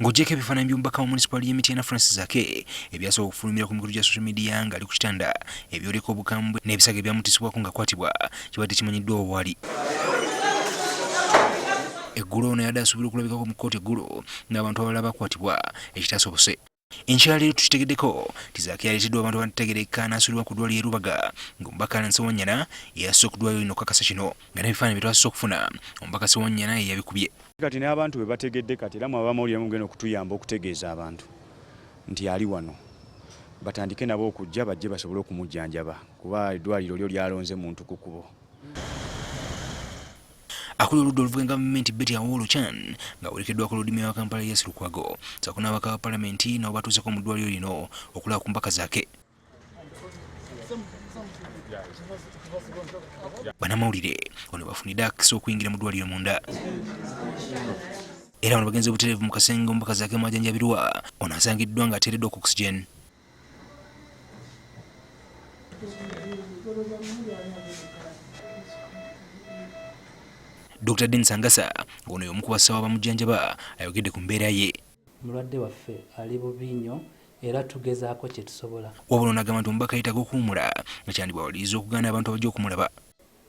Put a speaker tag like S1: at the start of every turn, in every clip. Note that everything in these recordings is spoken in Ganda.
S1: Ng'ogyeko ebifaananyi by'omubaka wa munisipaali y'e Mityana Francis Zaake ebyasooka okufulumira ku mikutu gya social media ng'ali ku kitanda ebyoleka obukambwe n'ebisago ebyamutisibwako ng'akwatibwa kibadde kimanyiddwa waali. Eggulo ono yadde asuubirwa okulabikako mu kkooti eggulo ng'abantu abalala bakwatibwa ekitasobose. Enkya ya leero tukitegeddeko nti Zaake yaleeteddwa abantu abatategeerekeka n'asuulibwa ku ddwaliro e Rubaga ng'omubaka Allan Ssewanyana ye yasoose ku ddwaliro lino okukakasa kino nga n'ebifaananyi bye twasoose okufuna omubaka Ssewanyana ye yabikubye.
S2: Kati n'abantu be bategedde kati era mwe abamawulire mugenda okutuyamba okutegeeza abantu nti ali wano batandike nabo okujja bajje basobole okumujjanjaba kuba eddwaliro lyo lyalonze muntu ku kubo.
S1: Akulira oludda oluvuganya gavumenti Betty Awoolo Chan ng'awerekeddwako Loodimeeya wa Kampala Erias Lukwago ssaako n'ababaka ba palamenti nabo batuuseeko mu ddwaliro lino okulaba ku mbaka Zaake. Bannamawulire ono bafunidde akakisa okuyingira mu ddwaliro munda era bano bagenze butereevu mu kasenge omubaka Zaake mw'ajanjabirwa. Ono asangiddwa ng'ateereddwa ku oxygen. Dr. Denis Angasa ng'ono y'omu ku basawo abamujjanjaba ayogedde ku mbeera ye.
S3: Mulwadde waffe ali bubi nnyo era tugezaako kye tusobola.
S1: Wabula ono agamba nti omubaka yeetaaga okuwummula nga kyandibawaliriza okugaana abantu abajja okumulaba.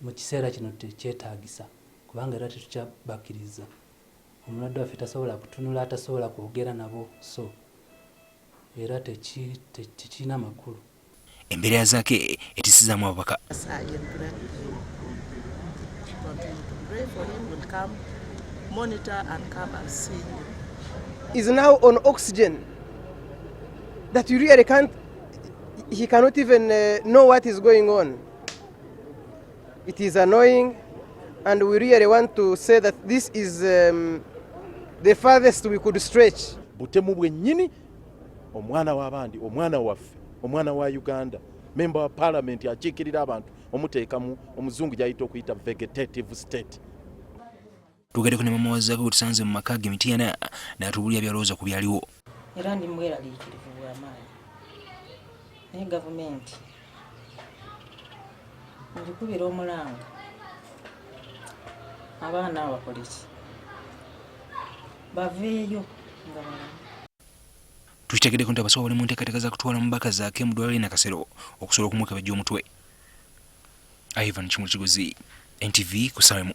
S3: Mu kiseera kino tekyetaagisa kubanga era tetukyabakkiriza. Omulwadde waffe tasobola kutunula, tasobola kwogera nabo so era tekirina makulu.
S1: Embeera ya Zaake etisizaamu ababaka.
S4: Is now on oxygen that you really can't, he cannot even know what is going on. It is annoying and we really want to say that this is the farthest we could stretch.
S5: Butemu bwennyini omwana w'abandi, omwana waffe, omwana wa Uganda, memba wa parliament akiikirira abantu omuteeka mu omuzungu gy'ayita okuyita vegetative state.
S1: Twogeddeko ne maama wa Zaake gwe tusanze mu maka ge Mityana n'atubuulira by'alowooza ku byaliwo.
S6: Era ndi mweraliikirivu bw'amaanyi naye gavumenti ngikubira omulanga abaana abo bakole ki baveeyo nga balamu.
S1: Tukitegeddeko nti abasawo bali mu nteekateeka za kutwala mubaka Zaake mu ddwaliro lye Nakasero okusobola okumwekebejja omutwe. Ivan Kimuli Kigozi, NTV ku ssaawa emu.